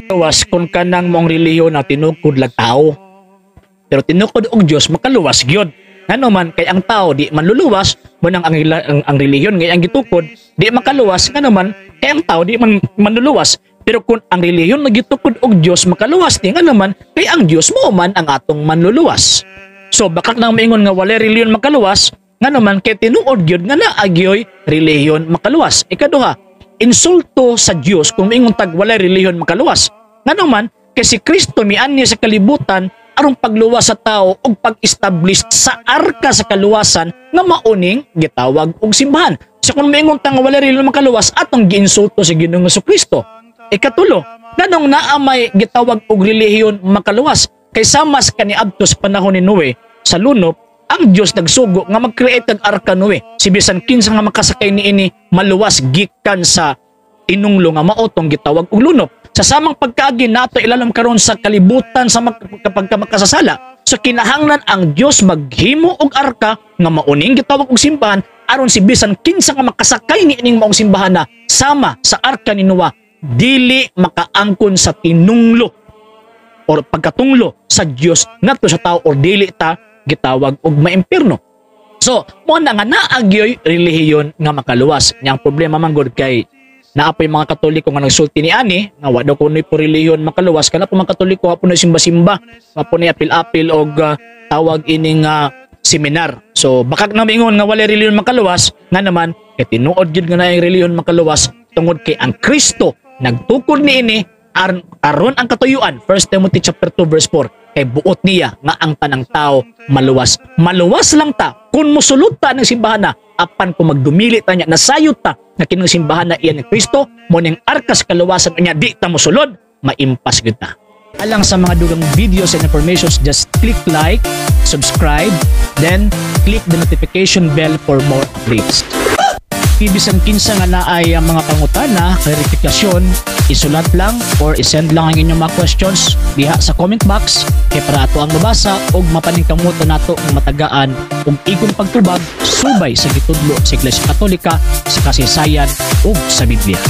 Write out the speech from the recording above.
Luwas kung kanang mong relihiyon na tinukod lag tao. Pero tinukod og Dios, makaluwas gyud. Ngano man kay ang tao di man luluwas mo nang ang relihiyon ngay ang gitukod di makaluwas, ngano man kay ang tao di man manluluwas. Pero kung ang relihiyon nga gitukod og Dios makaluwas ni, ngano man kay ang Dios mo man ang atong manluluwas. So bakak nang maingon nga walay relihiyon makaluwas, ngano man kay tinuod gyud nga naa gyoy relihiyon makaluwas. Ikaduha, insulto sa Dios kung maingon tag walay relihiyon makaluwas. Ngano man kay si Kristo mianhi sa kalibutan aron pagluwas sa tao ug pag-establish sa arka sa kaluwasan nga mauning gitawag og simbahan. So kung maingon ta nga walay relihiyon makaluwas, atong giinsulto si Ginoong Kristo. Ikatulo, nganong naa may gitawag og relihiyon makaluwas? Kay sama sa kaniadto sa panahon ni Noe sa lunop, ang Dios nagsugo nga mag-create og arka Noe. Si bisan kinsa nga makasakay niini maluwas gikan sa tinunglo nga mao tong gitawag og lunop. Sa samang pagkaagi nato ilalom karon sa kalibutan sa kapag ka makasasala, so kinahanglan ang Dios maghimo og arka nga mauning gitawag og simbahan aron si bisan kinsa nga makasakay niining maong simbahan na sama sa arka ni Noah dili makaangkon sa tinunglo or pagkatunglo sa Dios ngadto sa tao or dili ta gitawag og maimpirno. So, mo na nga naa gyoy relihiyon nga makaluwas. Nya ang problema man gud kay naa poy mga Katoliko nga nagsulti ni ani nga wa daw kunoy po relihiyon makaluwas, kana po mga Katoliko wa po na simba-simba, wa po na apil-apil og tawag ining seminar. So bakak na maingon nga walay relihiyon makaluwas, nga naman kay tinuod gyud nga naay relihiyon makaluwas tungod kay ang Kristo nagtukod niini aron ang katuyuan, 1 Timothy chapter 2 verse 4, kay buot niya nga ang tanang tao maluwas. Maluwas lang ta kung mosulod ta ng simbahan na, apan kung magdumili ta niya, nasayod ta na kining simbahan na iyan ni Kristo mo ning arkas kaluwasan niya, di ta mosulod, maimpas gyud ta. Alang sa mga dugang videos and informations, just click like, subscribe, then click the notification bell for more updates. Bisan kinsa nga naay ang mga pangutana, klarifikasyon, isulat lang or isend lang ang inyong mga questions diha sa comment box kay para ato ang mabasa ug mapaningkamutan nato nga matagaan ug igong pagtubag subay sa gitudlo sa Iglesia Katolika sa kasaysayan ug sa Biblia.